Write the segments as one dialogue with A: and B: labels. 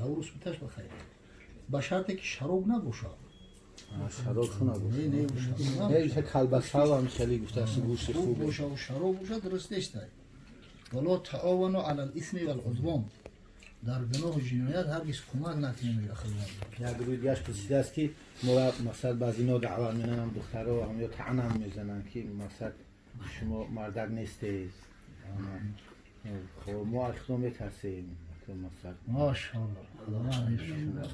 A: Даурус биташ ба хайр, ба шарте ки шароб набошад.
B: Шароб
A: Не, не, шароб.
B: Не, колбасаам хеле гуфтааст, гӯшти
A: хуб
B: хуб
A: бошаву шароб бошад, дуруст нестай. ولا تعاونوا علی الاثم والعدوان, дар гуноҳу ҷиноят ҳаргиз кӯмак накунем, мега Худованд.
B: Як рӯи дигаш пурсидааст, ки моро, мақсад, баъзино даъват менанам, духтаро ҳам ё таънам мезананд, ки, мақсад, шумо мардак нестед. Хоб, мо аз худо метарсем, мақсад.
A: Машалло, Худованд ҳифз.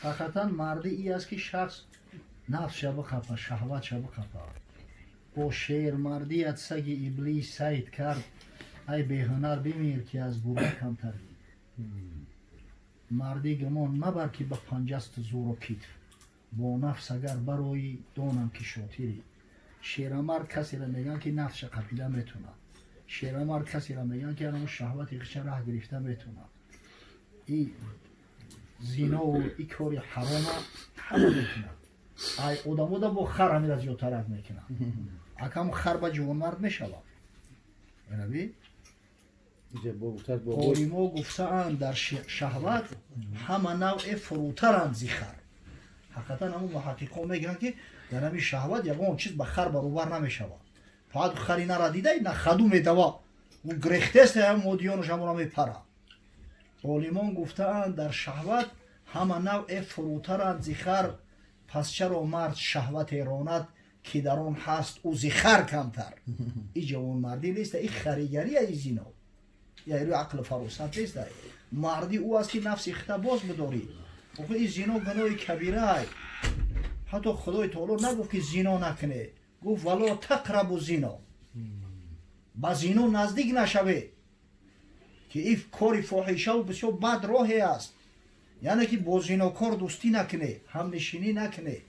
A: Ҳақиқатан мардӣ и аст, ки шахс нафсша бихапа, шаҳватша бихапа. Бо шермардият саги иблис сайд кард, ай беҳунар, бимир, ки аз гурба камтарӣ. Мардӣ гумон мабар, ки ба панҷасту зӯру китф, бо нафс агар барои, донам ки шотирӣ. Шерамард касеро мегӯянд, ки нафсша қапида метунад. Шерамард касеро мегӯянд, ки анамо шаҳвати хиша раҳ гирифта метунад. И зинову и кори ҳарома ҳама мекунад. Ай одамода бо хар ҳамира зиёдтарак мекунад. Акам хар ба ҷавонмард мешавад, раби. Олимо гуфтаанд, дар шаҳват ҳама навъе фурӯтаранд зи хар. Ҳақиқатан ҳамун муҳаққиқон мегӯянд, ки дар ҳамин шаҳват ягон чиз ба хар баробар намешавад. Фақат хари нара дидай, на хаду медава, ӯ грехтест, модиёнаш ҳамона мепара. Олимон гуфтаанд, дар шаҳват ҳама навъе фурӯтаранд зи хар, пас чаро мард шаҳвате ронад, ки дар он ҳаст ӯ зи хар камтар? И ҷавонмардӣ неста, и харигария, и зино я рӯи ақлу фаросат неста. Мардӣ ӯ аст, ки нафси хита боз бидорӣ. Охи, и зино гуноҳи кабирай. Ҳатто Худои таоло нагуфт, ки зино накунед, гуфт: ولا تقربوا الزنا, ба зино наздик нашавед, ки ин кори фоҳишаву бисёр бад роҳе аст. Яъне ки бо зинокор дӯстӣ накунед, ҳамнишинӣ накунед,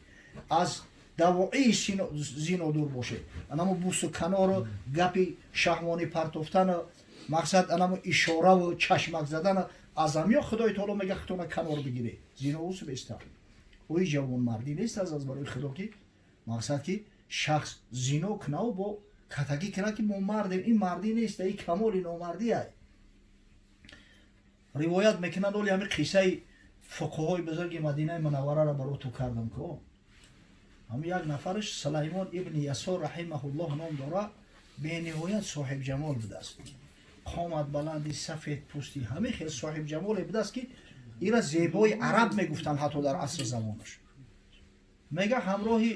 A: аз давоии зино дур бошед. Анамо бусу канору гапи шаҳвонӣ партофтану, мақсад, анамо ишораву чашмак задану, аз амё Худои таоло мега, худтона канор бигиред. Зино усу беста ои ҷавонмардӣ нест аз барои Худо, ки, мақсад, ки шахс зино кунаву бо катагӣ кунад, ки мо мардем. Ин мардӣ нест, ин камоли номардӣ ай. Ривоят мекунанд, оли ҳамин қиссаи фуқуҳои бузурги Мадинаи Мунаввараро баро ту кардам ко. Ҳамин як нафараш Сулаймон ибни Ясор раҳимаҳуллоҳ ном дора. Бениҳоят соҳибҷамол будааст, қомат баланди, сафед пӯсти, ҳамин хел соҳибҷамоле будааст, ки ира зебои араб мегуфтанд ҳатто дар асри замонаш. Мега, ҳамроҳи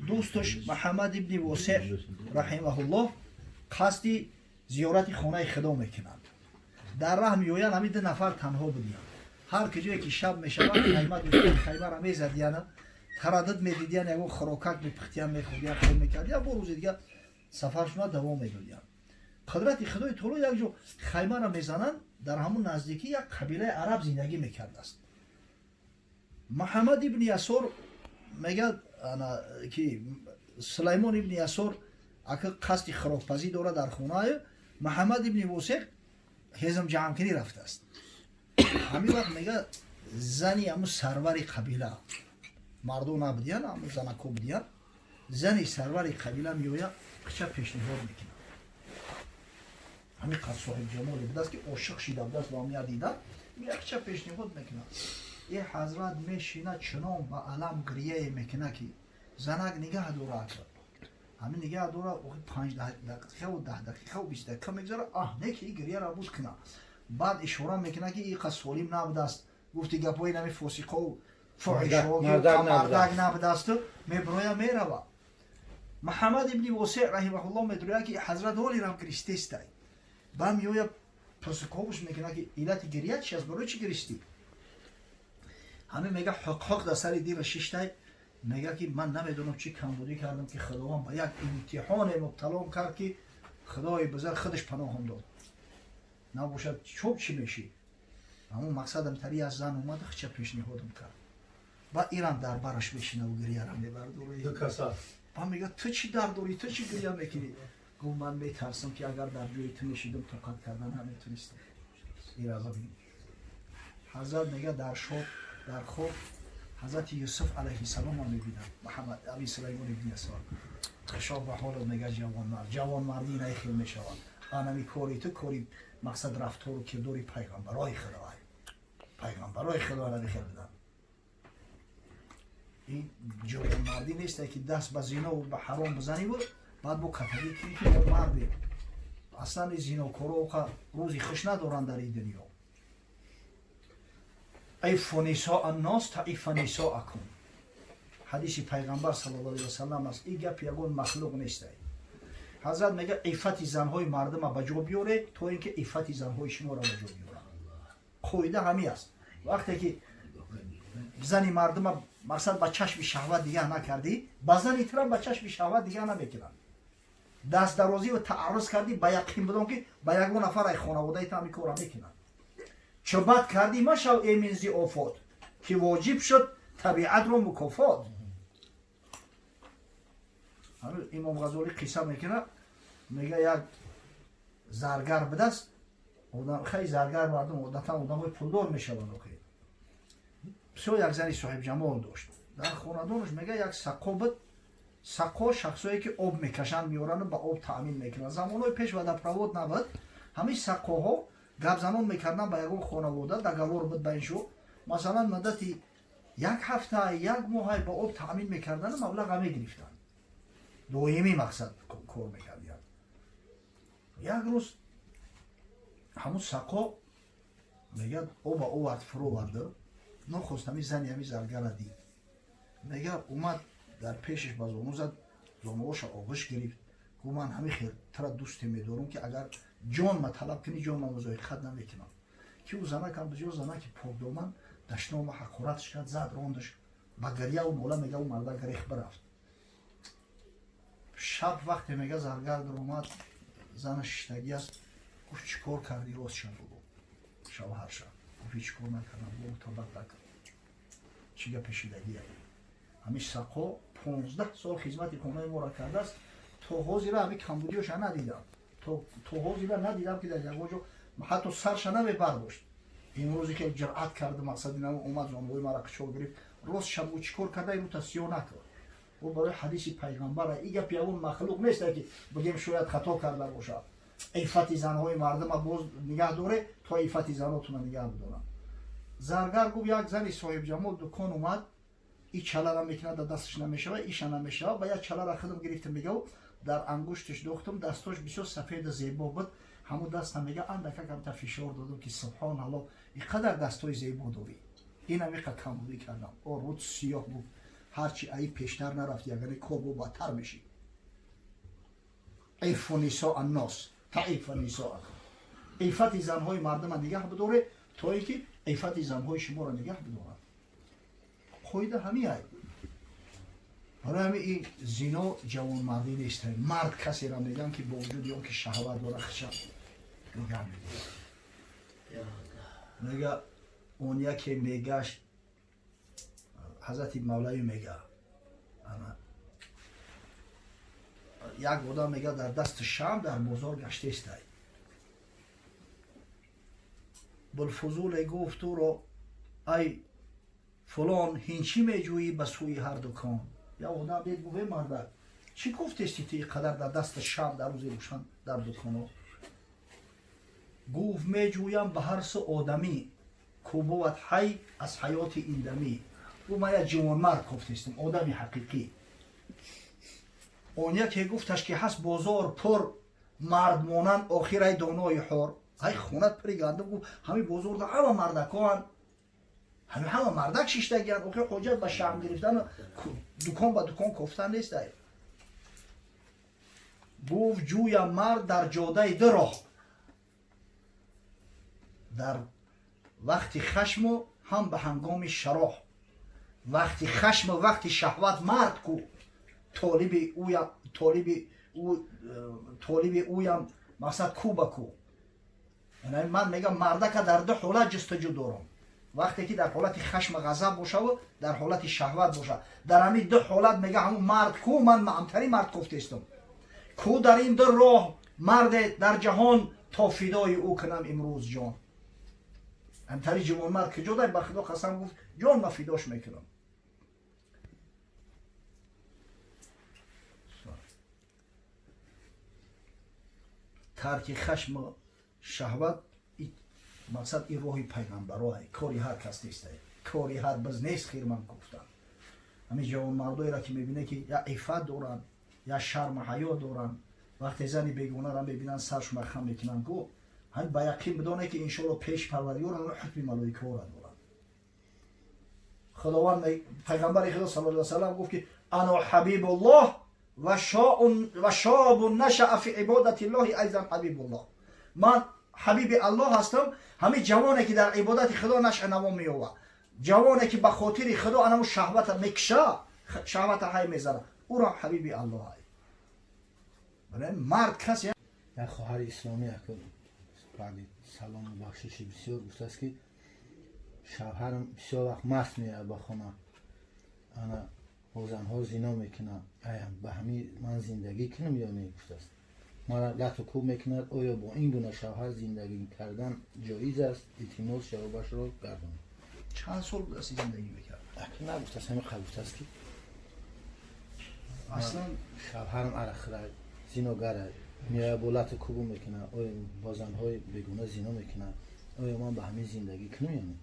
A: дӯсташ Маҳаммад ибни Восеъ раҳимаҳуллоҳ қасди зиёрати хонаи Худо мекунанд. Дар раҳ меоянд, ҳамин ду нафар танҳо будиянд. Ҳар ки ҷое ки шаб мешавад, хайма доштан, хаймара мезадияна, тараддуд медидиян, ягон хӯрокак мепухтиян, мехӯрдиян, хел мекардиян, бо рӯзи дигар сафаршона давом медодиян. Қудрати Худои таоло, як ҷо хаймара мезананд, дар ҳамун наздикӣ як қабилаи араб зиндагӣ мекардааст. Муҳаммад ибни Ясор мегӯяд, ки Сулаймон ибни Ясор ака қасди хӯрокпазӣ дорад дар хонааю, Муҳаммад ибни Восеқ ҳезм ҷамъкунӣ рафтааст. Ҳамин вақт, мега, зани ҳамун сарвари қабила, мардо набудиян, ҳамун занако будиян, зани сарвари қабила меояд, қича пешниҳод мекунад. Ҳамин қад соҳибҷамоле будааст, ки ошиқ шида будааст ба ҳам дида, якча пешниҳод мекунад. Е ҳазрат мешина, чунон ба алам гирияе мекунад, ки занак нигаҳ дорад. Ҳамин нигаҳ дора, 5 дақиқаву 10 дақиқаву 20 дақиқа мегузара, аҳ, не, ки и гирияро буд кунад. Баъд ишора мекунад, ки иқа солим набудааст, гуфти гапҳои нами фосиқову фоҳишао, мардак набудаасту меброя, мерава. Муҳаммад ибни Восеъ раҳимаҳуллоҳ медурӯяд, ки ҳазрат ҳолирам гиристестай. Ба меояд, пурсуковуш мекунад, ки иллати гирия чи аст, барои чӣ гиристӣ? Ҳамин мега, ҳуқҳуқ дар сари дила шиштай, мега, ки ман намедонам чӣ камбудӣ кардам, ки Худованд ба як имтиҳоне мубталом кард, ки Худои бузург худаш паноҳам дод, набошад, чоб чӣ мешӣ. Ҳамун мақсадам тари аз зан омада, хича пешниҳодам кард. Ба ирам дар бараш мешинаву гирияра мебардорӣ. Ба мега, ту чӣ дард дорӣ, ту чӣ гирия мекунӣ? Гуфт, ман метарсам, ки агар дар ҷои ту мешидам, тоқат кардан наметонистам. Ира бибин. Ҳазрат мега, дар шоб, дар хоб ҳазрати Юсуф алайҳиссаломро мебинам. Муҳаммад аби Сулаймон ибни Ясор, хишоб ба ҳолат, мега, ҷавонмард, ҷавонмардӣ найхел мешавад. Анами кори ту кори, мақсад, рафтору кирдори пайғамбарои Худовай. Пайғамбарои худо намихел буданд. Ин ҷавонмардӣ несте ки даст ба зинову ба ҳаром бизаниву баъд бо катагӣ кунӣ ки мо мардем. Аслан ин зинокоро оқа рӯзи хуш надоранд дар ин дунё. Иффу нисоа аннос таиффа нисоакум. Ҳадиси пайғамбар саллаллоҳу алайҳи васаллам аст. Ин гап ягон махлуқ нестай. Ҳазрат мега иффати занҳои мардума ба ҷо биёре, то ин ки иффати занҳои шуморо ба ҷо биёранд. Қоида ҳамин аст. Вақте ки зани мардума мақсад ба чашми шаҳват дигаҳ накардӣ, ба зани тура ба чашми шаҳват дигаҳ намекунанд. Дастдарозӣ ва таарруз кардӣ, ба яқин бидон ки ба ягон нафар ай хонаводаи ту ҳамин корро мекунанд. Чо бад кардӣ машав эмин зи офот, ки воҷиб шуд табиатро мукофот. Имом Ғазолӣ қисса мекунад, мега як заргар будаст. Хеле заргар мардум одатан одамои пулдор мешаванд. Охир бисёр як зани соҳибҷамол дошт. Дар хонадонаш мега як сақо буд. Сақо шахсое ки об мекашанд меорану ба об таъмин мекунанд. Замонҳои пеш водопровод набуд. Ҳамин сақоҳо гапзанон мекарданд ба ягон хонавода, договор буд ба ин шу. Масалан, муддати як ҳафта, як моҳай ба об таъмин мекардану маблаға мегирифтанд. Доимӣ мақсад кор мекардиянд. Як рӯз ҳамун сақо мегӯяд оба овард, фуроварда. Нохост ҳамин зани ҳамин заргара дид. Мега омад дар пешаш ба зону зад, зонуоша оғӯш гирифт. Гуфт ман ҳамин хел тура дӯсте медорам ки агар ҷонма талаб кунӣ, ҷонма музоиқат намекунам. Ки ӯ занакам бисёр занаки покдоман, дашнома ҳақоратш кард, зад рондаш. Ба гиряву нола мега ӯ марда гирех бирафт. Шаб вақте мега заргар даромад, занаш шиштагӣ аст. Гуфт чӣ кор кардӣ рост шаб бугӯ. Шавҳарша. Гуфт ҳеҷ кор накардам, гуфт табат накард. Чӣ гапе шидагия? Ҳамин сақо 15 сол хизмати хонаи моро кардааст, то ҳозира ҳамин камбудиёша надидам. То ҳозира надидам ки дар ягон ҷо ҳатто сарша намебардошт. Имрӯзе ки ҷуръат кард, мақсади на омад зонуҳои мара қичоқ гирифт. Рост шаб ӯ чӣ кор карда, имрӯз сиёҳ накард. Ӯ барои ҳадиси пайғамбара ин гап ягон махлуқ нест ки бигем шояд хато карда бошад. Иффати занҳои мардума боз нигаҳ доре, то иффати занотуна нигаҳ бидоранд. Заргар гуфт як зани соҳибҷамол дукон омад, и чалара мекунад, дар дасташ намешава, иша намешава, ба як чалара худам гирифтам, мега дар ангушташ дохтам, дастош бисёр сафеду зебо буд. Ҳамун даста мега андака камта фишор додам ки субҳоналлоҳ, ин қадар дастои зебо дорӣ. Инам иқа камбудӣ кардам. О руд сиёҳ буд. Ҳарчи аи пештар нарафти, ягане кор бо бадтар мешид. Иффу нисоа аннос таиффа нисоакум. Иффати занҳои мардума нигаҳ бидоре, то ин ки иффати занҳои шуморо нигаҳ бидоранд. Қоида ҳамин ай. Барои ҳамин ин зино ҷавонмардӣ нест. Мард касеро мегӯянд ки бо вуҷуди он ки шаҳват дора, хиша нигаҳ медорад. Мега он яке мегашт, ҳазрати Мавлавӣ мега як одам мега дар дасти шам дар бозор гаштестай. Булфузуле гуфт ӯро ай фулон, ҳин чӣ меҷӯӣ ба сӯи ҳар дукон? Як одам дид, гуфт эй мардак, чӣ гуфтести ту ин қадар дар дасти шам дар рӯзи рӯшан дар дуконҳо? Гуфт меҷӯям ба ҳар су одамӣ, ку бувад ҳай аз ҳаёти индамӣ. Гуфт ман як ҷавонмард гуфтестам, одами ҳақиқӣ. Он яке гуфташ ки ҳаст бозор пур мардмонанд, охир ай донои ҳор. Ай хонат пури гандум, гуфт ҳамин бозорда ҳама мардакоанд, ҳамин ҳама мардак шиштагианд, охир ҳоҷат ба шаҳм гирифтану дукон ба дукон кофтан нест. Ай гуфт ҷӯям мард дар ҷодаи ду роҳ, дар вақти хашму ҳам ба ҳангоми шароҳ. Вақти хашму вақти шаҳват мард ку, толиби ӯям, толиби ӯ, толиби ӯям мақсад ку ба ку. Ман мегам мардака дар ду ҳолат ҷустуҷӯ дорам. Вақте ки дар ҳолати хашма ғазаб бошаву дар ҳолати шаҳват боша. Дар ҳамин ду ҳолат мега ҳамун мард ку, ман маъмтарин мард гуфтестам. Ку дар ин ду роҳ марде дар ҷаҳон, то фидои ӯ кунам имрӯз ҷон. Ҳамтари ҷавонмард куҷо дай, ба худо қасам гуфт ҷон ма фидош мекунам. Тарки хашму шаҳват Мақсад ин роҳи пайғамбаро, кори ҳар кас нест, кори ҳар биз нест. Хирман гуфтан, ҳамин ҷавонмардоеро ки мебинед, ки я иффат доранд, я шарму ҳаё доранд, вақте зани бегонаро мебинанд, саршуна хам мекунанд, ку ҳамин ба яқин бидонед, ки иншоалло пеши Парвардигор ҳама ҳукми малоикаҳоро доранд. Худованд, пайғамбари Худо саллаллоҳу алайҳи васаллам гуфт, ки أنا حبيب الله وشاب نشأ في عبادة الله أيضا حبيب الله. Ман ҳабиби Аллоҳ ҳастам, ҳамин ҷавоне, ки дар ибодати Худо нашъа намо меёвад, ҷавоне, ки ба хотири Худо анаму шаҳвата мекша, шаҳвата ҳай мезана, ӯро ҳабиби Аллоҳ ай. Мард касе
B: Як хоҳари исломӣ баъди салому бахшиши бисёр гуфтааст, ки шавҳарам бисёр вақт маст меяд ба хона, ана бо занҳо зино мекунад. Ая ба ҳамин ман зиндагӣ кунам ё не, гуфтааст. Мара лату кӯб мекунад. Оё бо ин гуна шавҳар зиндагӣ кардан ҷоиз аст? Илтимос, ҷавобашро гардонед.
A: Чанд сол будааст зиндагӣ мекард?
B: Нагуфтааст, ҳамин қадр гуфтааст, ки
A: Аслан
B: шавҳарам арақхӯрай, зиногарай, меояд, бо лату кӯбу мекунад, оё бо занҳои бегуна зино мекунад, оё ман ба ҳамин зиндагӣ кунам ё не?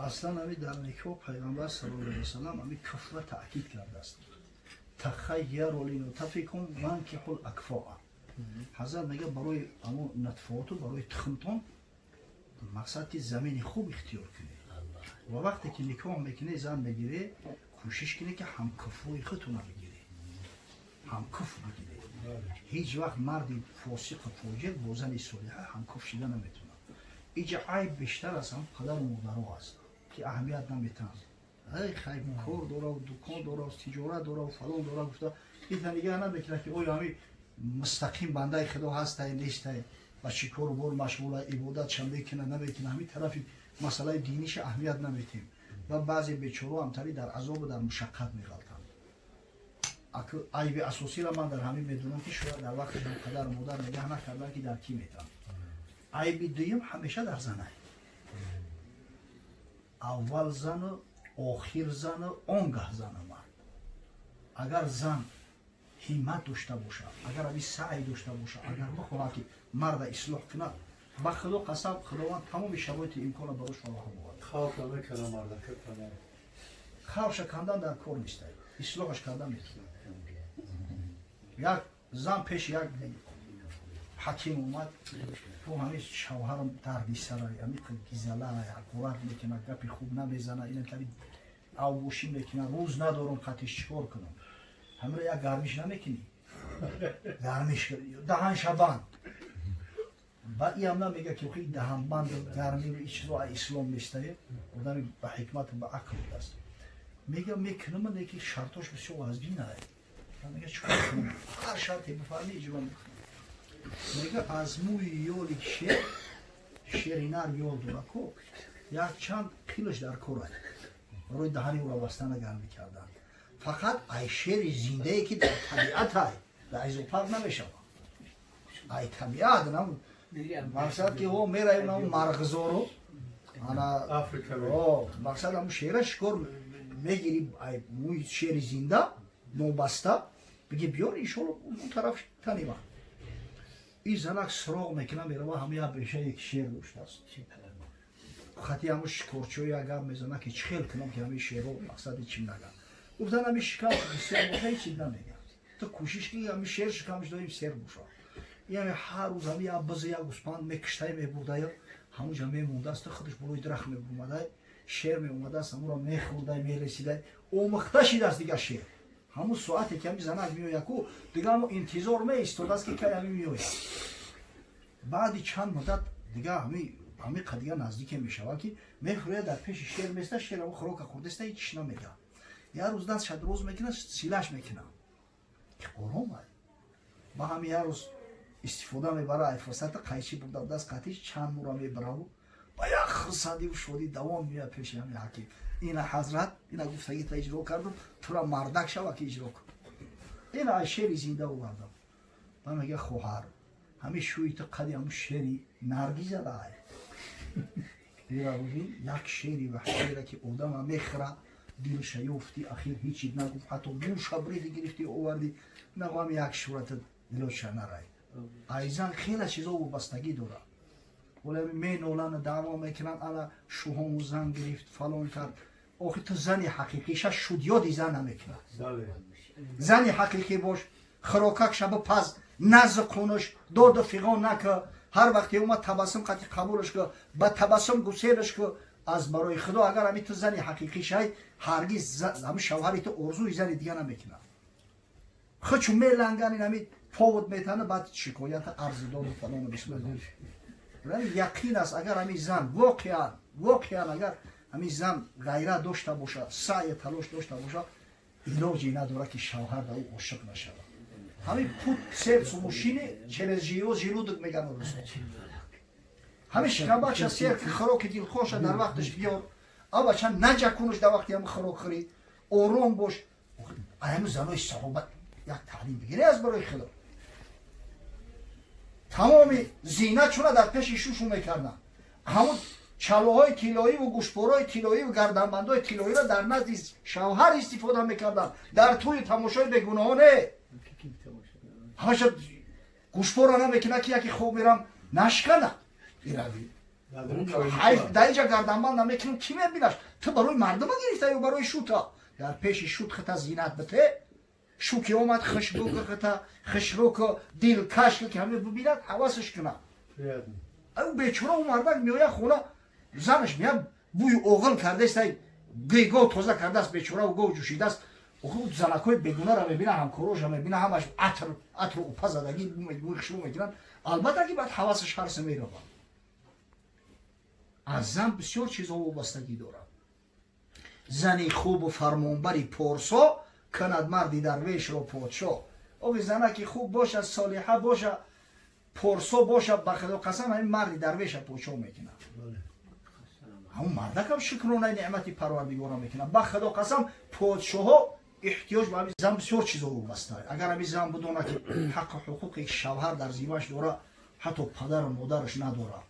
A: Аслан ҳами дар никоҳ пайғамбар саллаллоҳу алайҳи васаллам ҳами куфра таъкид кардааст: تخيروا لنطفكم وانكحوا الأكفاء. Ҳазрат мега, барои амо нутфаоту барои тухмтон мақсад ки замини хуб ихтиёр кунед ва вақте ки никоҳ мекунед, зан мегиред, кӯшиш кунед, ки ҳамкуфои худтона бигиред, ҳамкуф бигиред. Ҳеҷ вақт марди фосиқу фоҷир бо зани солиҳа ҳамкуф шида наметавонад. Иҷа айб бештар аз ҳам падару модаро аст, ки аҳамият наметаҳанд. Ай хай, кор дора, дукон дора, тиҷорат дора, фалон дора гуфта, ита нигаҳ намекунад, ки оё ҳами мустақим бандаи Худо ҳастай, нестай, ба чӣ кору бор машғула, ибодатша мекуна, намекуна. Ҳамин тарафи масъалаи диниша аҳамият наметем ва баъзе бечорао ҳамтари дар азобу дар мушаққат меғалтанд. Айби асосиро ман дар ҳамин медонам, ки шояд дар вақти падару модар нигаҳ накардан, ки дар кӣ метаванд. Айби дуюм ҳамеша дар занай. Аввал зану, охир зану, он гаҳ зану мард. Агар зан ҳиммат дошта бошад, агар ҳами саъй дошта бошад, агар бихоҳад, ки марда ислоҳ кунад, ба Худо қасам, Худованд тамоми шароити имкона барош фароҳам овард. Хавша кандан дар кор нестай, ислоҳаш кардан метавонад. Як зан пеши як ҳаким омад, гуфт: «Ҳамин шавҳарам дарди сарай, ҳамин гизалай, ҳақорат мекунад, гапи хуб намезана, инатари авбошӣ мекунад, рӯз надорам қатиш, чӣ кор кунам?» «Ҳаминро як гармиш намекунӣ? Гармиш, даҳанша банд». Баъд иам намега, ки охи даҳанбанду гармиру ин чизо ислом нестае. Одами ба ҳикмату ба ақл будааст. Мега: «Мекунам, леки шартош бисёр вазбинае». Мега: «Чӣ кор кунам? Ҳар шарте бифармӣ, иҷро мекунам». Мега: «Аз мӯи ёли шер, шери нар ёл дора ку, якчанд қилаш дар корай барои даҳани ӯро бастана, гармӣ кардан. Фақат ай шери зиндае, ки дар табиатай, дар изопарк намешавад, ай табиат нам». Мақсад ки о мераем нам марғзору ана мақсад ҳамун шера шикор мегири, ай мӯи шери зинда нобаста биги, биёр, иншолло он тараф танима. Ин занак суроғ мекунад, мерава ҳама як бешае, ки шер доштааст. Хати ҳамун шикорчиҳо як гап мезанад, ки чӣ хел кунам, ки ҳамин шеро мақсади чӣ наган. Гуфтан: «Ҳамин шикам бисёр боша, ҳеч чиз намеган. Ту кӯшиш ки ҳамин шер шикамаш доим сер боша». Яъне ҳар рӯз ҳами як бизу, як гӯспанд мекиштаю, мебурдаю, ҳамунҷа мемондааст. Худаш болои дарахт мебурмадай, шер меомадааст, ҳамуро мехӯрдай, мересидай, омӯхта шидааст. Дигар шер ҳамун соате ки ҳами занак меояд ку, дигар ҳамо интизор меистодааст, ки кай ҳами меояд. Баъди чанд муддат дигар ҳами қадига наздике мешавад, ки мехӯряд, дар пеши шер места, шер ҳамо хӯрока хӯрдаста, ҳеч намега. Як рӯз дастша дроз мекунад, силаш мекунад, ки ором ай. Ба ҳами як рӯз истифода мебара ай фурсата, қайчи бурда даст қатиш, чанд мура мебараву ба як хурсандиву шодӣ давон меояд пеши ҳами ҳаким: «Ина, ҳазрат, ина гуфтагита иҷро кардам, тура мардак шава, ки иҷро кун, ина ай шери зинда овардам». Ба мега: «Хоҳар, ҳами шӯи ту қади ҳамун шери наргизада ай. Як шери ваҳшиера, ки одама мехӯра, дилша ёфти, ахир ҳечи нагуфт, ҳатто мӯша бриди гирифти, оварди, нағоҳам як шурата дилоша нарай». Айзан хеле чизо вобастагӣ дорад. Вале меноланд, даъво мекунанд, ана шуҳому зан гирифт, фалон кард. Охи ту зани ҳақиқиша шуд, ёди зан намекунад. Зани ҳақиқӣ бош, хӯрокак шаба паз, назу қунуш, доду фиғон нака, ҳар вақте омад табассум қати қабулаш ку, ба табассум гуселаш ку. Аз барои Худо, агар ҳами ту зани ҳақиқӣ шай, ҳаргиз ҳами шавҳари ту орзуи зани дига намекунад. Хучу меланган, ин ҳами повод метана, баъд шикоята арзи доду фалону бисмилла. Яқин аст, агар ҳами зан воқеан агар ҳами зан ғайрат дошта боша, саъю талош дошта боша, илоҷе надорад, ки шавҳар ба ӯ ошиқ нашавад. Ҳамин путь к сердцу мужчины через его желудок, меган русо. Ҳамин шикамбача сер, хӯроки дилхоша дар вақташ биёр, авача наҷакунуш, дар вақти ҳами хӯрок хӯрӣ ором бош. Ҳами занои саҳоба як таълим бигире, аз барои Худо, тамоми зинатшуна дар пеши шушу мекарданд. Ҳамун чалоҳои тиллоиву гӯшпораи тиллоиву гарданбандҳои тиллоиро дар назди шавҳар истифода мекарданд, дар тӯи тамошои бегуноҳо не. Ҳамаша гӯшпора намекунад, ки яке хоб мерам нашкана, дар инҷа гарданбанд намекунам, кӣ мебинаш? Ту барои мардума гирифта ё барои шута? Дар пеши шут хита зинат бите, шу ки омад, хушбӯ хита, хушрӯку дилкаш, ки ҳаме бибинад, ҳавасаш кунад. Ӯ бечора, ӯ мардак меояд хона, занаш меяд, бӯи оғил кардааст, гов тоза кардааст, бечора, гов ҷӯшидааст. Занакҳои бегунаро мебина, ҳамкороша мебина, ҳамаш атр атру упа задагӣ, бӯи хушбӯ мекунанд. Албатта, ки баъд ҳавасаш ҳарсе меравад. Аз зан бисёр чизҳо вобастагӣ дорад. Зани хубу фармонбари порсо кунад марди дарвешро подшоҳ. Ови занаки хуб боша, солиҳа боша, порсо боша, ба Худо қасам, ҳамин марди дарвеша подшоҳ мекунад. Ҳамун мардакам шукронаи неъмати Парвардигора мекунад. Ба Худо қасам, подшоҳо эҳтиёҷ ба ҳамин зан, бисёр чизо вобаста. Агар ҳамин зан бидонад, ки ҳаққу ҳуқуқи шавҳар дар зимаш дора, ҳатто падару модараш надорад,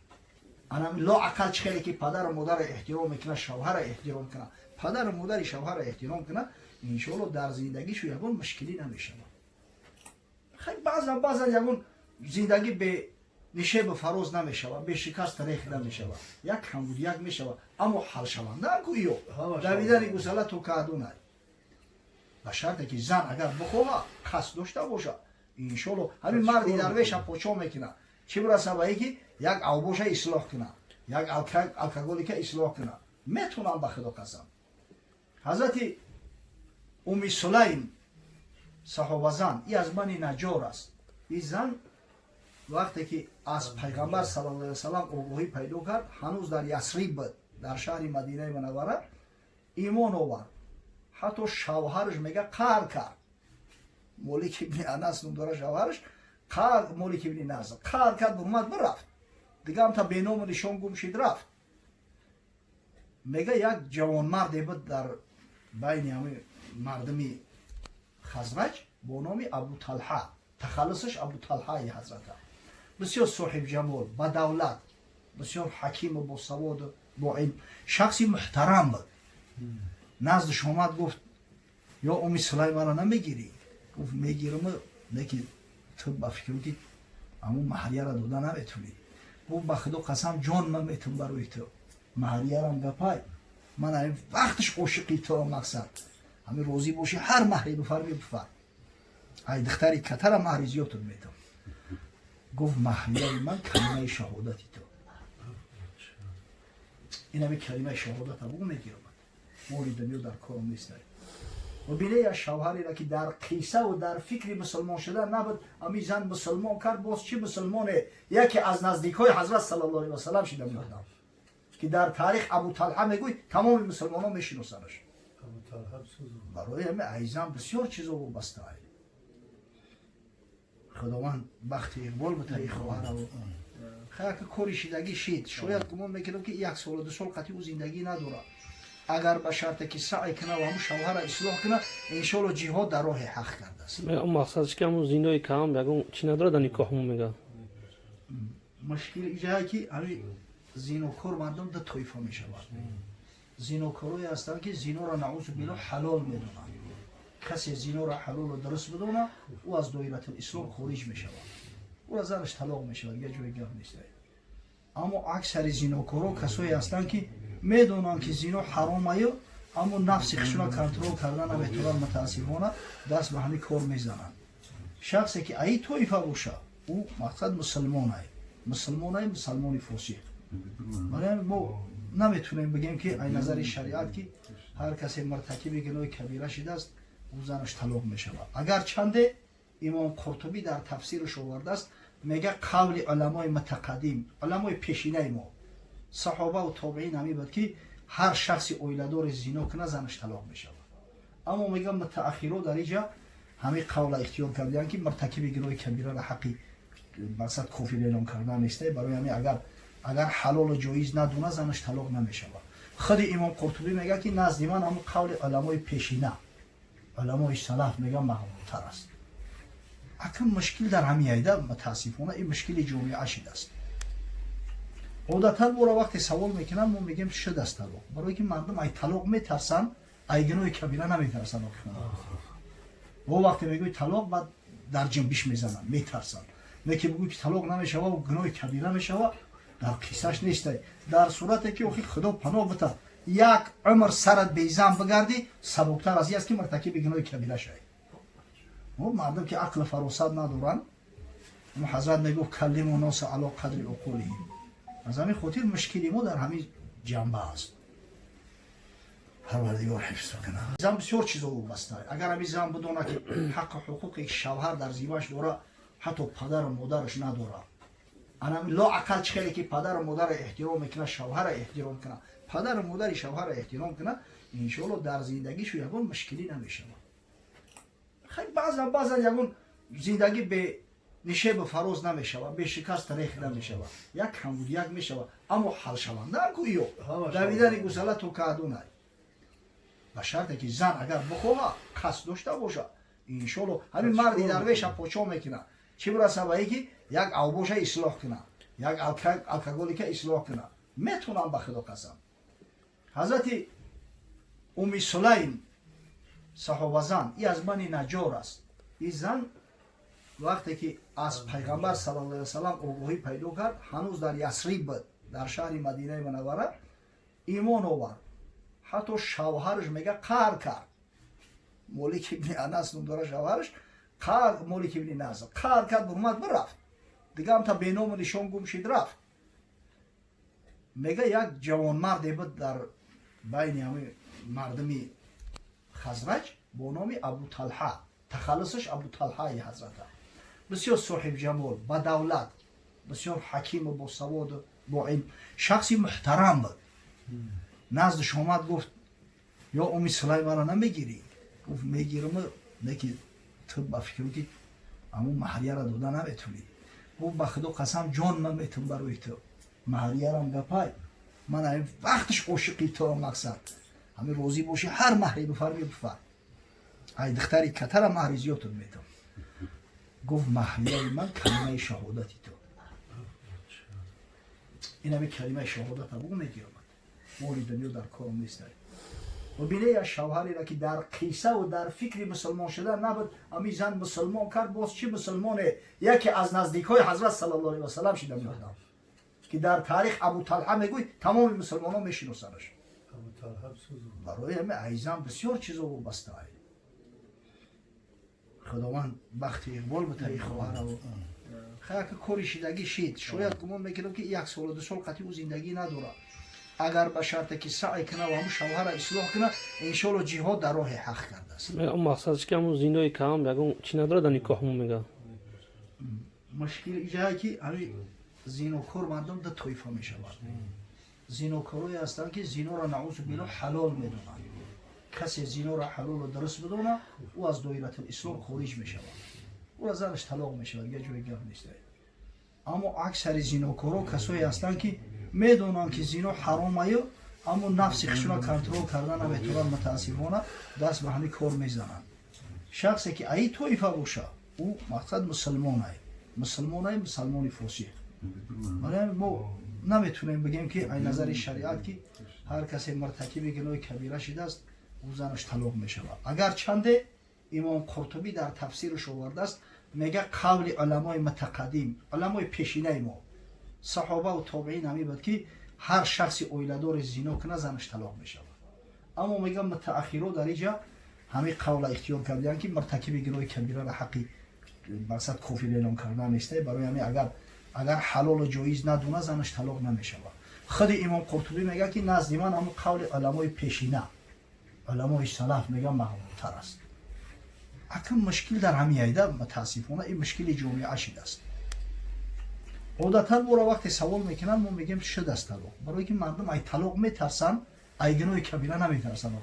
A: анами лоақал чӣ хеле ки падару модарро эҳтиром мекунад, шавҳарро эҳтиром кунад, падару модари шавҳарро эҳтиром кунад, иншоалло, дар зиндагишу ягон мушкилӣ намешавад. Хай, баъзан баъзан ягон зиндагӣ бе нишебу фароз намешавад, бе шикаст рех намешавад, як камбудияк мешавад, аммо ҳалшаванда ку иё давидани гусала то каъдунай, ба шарте ки зан агар бихоҳад, қасд дошта бошад, иншоалло, ҳамин марди дарвеша подшоҳ мекунад. Чӣ бираса ба ки як авбоша ислоҳ кунад, як алкоголика ислоҳ кунад, метунам, ба Худо қасам. Ҳазрати Уми Сулайм, саҳобазан, и аз Бани Наҷор аст. И зан вақте ки аз Пайғамбар саллаллоҳу алайҳи васалам огоҳӣ пайдо кард, ҳанӯз дар Ясриб буд, дар шаҳри Мадинаи Мунаввара, имон овард. Ҳатто шавҳараш, мега, қаҳр кард. Молик ибни Анас ном дора шавҳараш, қаҳр, Молик ибни Назр қаҳр кард, бурмад, бирафт, дига ҳамта беному нишон гум шид, рафт. Мега, як ҷавонмарде буд дар байни ҳами мардуми Хазраҷ бо номи Абуталҳа, тахаллусаш Абуталҳаи ҳазрата, бисёр соҳибҷамол, бадавлат, бисёр ҳакиму босаводу бо илм, шахси муҳтарам буд. Наздиш омад, гуфт: «Ё Уми Сулайм, мара намегирӣ?» Гуфт: «Мегирам, лекин ту ба фикрам, ки ҳамун маҳрияро дода наметунӣ». Гуфт: «Ба Худо қасам, ҷон ман метун барои ту, маҳриярам гапай, ман ҳамин вақташ ошиқи туро, мақсад ҳамин розӣ бошӣ, ҳар маҳре бифарми, бифар, ай духтари катара маҳри зиёдтон метам». Гуфт: «Маҳрияи ман калимаи шаҳодати ту, ин ҳамин калимаи шаҳодата бугу, мегирам, моли дунё дар кором нест». Ва бине, як шавҳареро, ки дар қиссаву дар фикри мусулмон шудан набуд, ҳамин зан мусулмон кард. Боз чӣ мусулмоне? Яке аз наздикҳои ҳазрат саллаллоҳу алайҳи васалам шида меодам, ки дар таърих Абуталҳа мегӯй, тамоми мусулмонон мешиносанаш. Барои ҳами айзан бисёр чизо вобаста. Худованд бахти иқбол битаи хоҳараву хаяка кори шидагӣ шид. Шояд гумон мекунам, ки як солу 2 сол қатъи ӯ зиндагӣ надорад. Агар ба шарте ки саъй куна ва ҳамун шавҳара ислоҳ куна, иншоалло, ҷиҳод дар роҳи ҳақ кардааст.
C: Мақсадш ки ҳамун зинои кам ягон чӣ надорад дар никоҳмон, мега.
A: Мушкил иҷае, ки ҳами зинокор мардум ду тоифа мешавад. Зинокорое ҳастанд, ки зиноро, наузу биллоҳ, ҳалол медонанд. Касе зиноро ҳалолу дуруст бидонад, ӯ аз доиратулислом хориҷ мешавад, ӯра занаш талоқ мешавад, дигар ҷои гап нест. Аммо аксари зинокоро касое ҳастанд, ки медонанд, ки зино ҳаромаю, аммо нафси худшона контрол карда наметавонанд. Мутаассифона, даст ба ҳамин кор мезананд. Шахсе ки аи тоифа боша, ӯ мақсад мусулмонай, мусулмонай, мусалмони фосиқ. Барои ҳамин мо наметавонем бигем, ки ай назари шариат, ки ҳар касе муртакиби гуноҳи кабира шидааст, ӯ занаш талоқ мешавад. Агар чанде Имом Қуртубӣ дар тафсираш овардааст, мега, қавли уламои мутақаддим, уламои пешинаи мо, саҳобаву тобеин, ҳамин буд, ки ҳар шахси оиладори зино кунад, занаш талоқ мешавад. Аммо мега, мутааххиро дар иҷа ҳамин қавла ихтиёр кардианд, ки муртакиби гуноҳи кабирара ҳаққи мақсад кофир эълон кардан неста. Барои ҳамин агар ҳалолу ҷоиз надуна, занаш талоқ намешавад. Худи Имом Қуртубӣ мега, ки назди ман ҳамун қавли уламои пешина, уламои салаф, мега, мақбултар аст. Акн мушкил дар ҳамин айда, мутаассифона, ин мушкили ҷомеа шидааст. Одатан моро вақте савол мекунанд, мо мегӯем, шудааст талоқ, барое ки мардум ай талоқ метарсанд, ай гуноҳи кабира наметарсанд. Во вақте мегӯи талоқ, баъд дар ҷунбиш мезананд, метарсанд. Не ки бигӯй, ки талоқ намешава, гуноҳи кабира мешава, дар қиссаш нестай. Дар сурате ки охи, Худо паноҳ бита, як умр сарат безан бигардӣ, сабуктар аз ин аст, ки муртакиби гуноҳи кабира шавӣ. Мардум ки ақлу фаросат надоранд, ҳазрат мегуфт: كلموا الناس على قدر عقولهم. Аз ҳамин хотир мушкили мо дар ҳамин ҷанба аст. Парвардигор ҳифз кунад. Зан бисёр чизо вобаста. Агар ҳамин зан бидона, ки ҳаққу ҳуқуқе шавҳар дар зимаш дора, ҳатто падару модараш надора, анами лоақал чӣ хеле ки падару модарро эҳтиром мекунад, шавҳарро эҳтиром кунад, падару модари шавҳарро эҳтиром кунад, иншоалло, дар зиндагишу ягон мушкилӣ намешавад. Хай, баъзан баъзан ягон зиндагӣ бе нишебу фароз намешавад, бе шикаст рех намешавад, як камбудияк мешавад, аммо ҳалшаванда ку ё давидани гусала то каъдунай, ба шарте ки зан агар бихоҳа, қасд дошта бошад, иншоалло, ҳамин марди дарвеша почо мекунад, чӣ бираса ба ки як авбоша ислоҳ кунад, як алкоголика ислоҳ кунад, метунам, ба Худо қасам. Ҳазрати Уми Сулайм, саҳобазан, и аз Бани Наҷор аст. И зан вақте ки аз Пайғамбар саллаллоҳу алайҳи васалам огоҳӣ пайдо кард, ҳанӯз дар Ясриб буд, дар шаҳри Мадинаи Мунаввара, имон овард. Ҳатто шавҳараш, мега, қаҳр кард. Молик ибни Анас ном дора шавҳараш, қаҳр, Молик ибни Назр, қаҳр кард, бурмад, бирафт, дига ҳамта беному нишон гум шид, рафт. Мега, як ҷавонмарде буд дар байни ҳами мардуми Хазраҷ бо номи Абуталҳа, тахаллусаш Абуталҳаи ҳазрата, бисёр соҳибҷамол, бадавлат, бисёр ҳакиму босаводу бо илм, шахси муҳтарам буд. Наздиш омад, гуфт: «Ё Уми Сулайм, мара намегирӣ?» Гуфт: «Мегирам, неки ту ба фикру ки аму маҳрияро дода наметунӣ». Гуфт: «Ба Худо қасам, ҷон ман метун барои ту, маҳриярам гапай, ман ҳамин вақташ ошиқи туам, мақсад ҳамин розӣ бошӣ, ҳар маҳре бифарми, бифар, ай духтари катара маҳри зиёдтон метам». Гуфт: «Маҳрияи ман калимаи шаҳодати ту, ин ҳамин калимаи шаҳодата бугу, мегирамад, моли дунё дар кором нестай». Бибине, як шавҳареро, ки дар қиссаву дар фикри мусулмон шудан набуд, ҳамин зан мусулмон кард. Боз чӣ мусулмоне? Яке аз наздикҳои ҳазрат саллаллоҳу алайҳи васалам шида меодам, ки дар таърих Абуталҳа мегӯй, тамоми мусулмонон мешиносанаш. Барои ҳами айзан бисёр чизо вобаста. Худованд бахти иқбол битаи хоҳараву хаяка кори шидагӣ шид. Шояд гумон мекунам, ки як солу 2 сол қатъи ӯ зиндагӣ надорад. Агар ба шарте ки саъй куна ва ҳамун шавҳара ислоҳ куна, иншоалло, ҷиҳод дар роҳи ҳақ кардааст.
C: Мақсадш ки ҳамун зинои кам ягон чӣ надорад дар никоҳ мо, мега.
A: Мушкил иҷае, ки ҳами зинокор мардум ду тоифа мешавад. Зинокорое ҳастанд, ки зиноро, наузу биллоҳ, ҳалол медонанд. Касе зиноро ҳалолу дуруст бидона, ӯ аз доиратулислом хориҷ мешавад, ӯра занаш талоқ мешавад, дигар ҷои гап нест. Аммо аксари зинокоро касое ҳастанд, ки медонанд, ки зино ҳаромаю, аммо нафси худшона контрол карда наметавонанд. Мутаассифона, даст ба ҳамин кор мезананд. Шахсе ки аи тоифа боша, ӯ мақсад мусулмонай, мусулмонай, мусалмони фосиқ. Барои ҳамин мо наметавонем бигем, ки ай назари шариат, ки ҳар касе муртакиби гуноҳи кабира шидааст, ӯ занаш талоқ мешавад. Агар чанде Имом Қуртубӣ дар тафсираш овардааст, мега, қавли уламои мутақаддим, уламои пешинаи мо. Саҳобаву тобеин ҳамин буд, ки ҳар шахси оиладоре зино кунад, занаш талоқ мешавад. Аммо мегам, мутааххиро дар иҷа ҳамин қавла ихтиёр кардиянд, ки муртакиби гуноҳи кабираро ҳаққи мақсад кофир эълон кардан неста. Барои ҳамин агар ҳалолу ҷоиз надуна, занаш талоқ намешавад. Худи Имом Қуртубӣ мегӯяд, ки назди ман ҳамун қавли уламои пешина, уламои салаф, мегӯяд, мақбултар аст. Акн мушкил дар ҳамин айда, мутаассифона, ин мушкили ҷомеа шидааст. Одатан моро вақте савол мекунанд, мо мегӯем, шудааст талоқ, барое ки мардум ай талоқ метарсанд, ай гуноҳи кабира наметарсанд.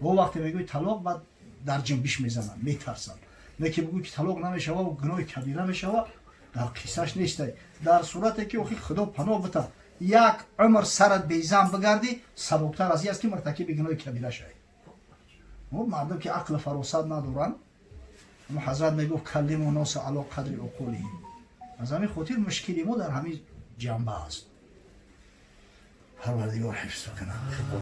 A: Во вақте мегӯи талоқ, баъд дар ҷунбиш мезананд, метарсанд. Не ки бигӯй, ки талоқ намешава, гуноҳи кабира мешава, дар қиссаш нестай. Дар сурате ки охи, Худо паноҳ бита, як умр сарат безан бигардӣ, сабуктар аз ин аст, ки муртакиби гуноҳи кабира шавӣ. Мардум ки ақлу фаросат надоранд, ҳазрат мегуфт: "كلموا الناس على قدر عقولهم". Аз ҳамин хотир мушкили мо дар ҳамин ҷанба аст. Парвардигор ҳифз кунад.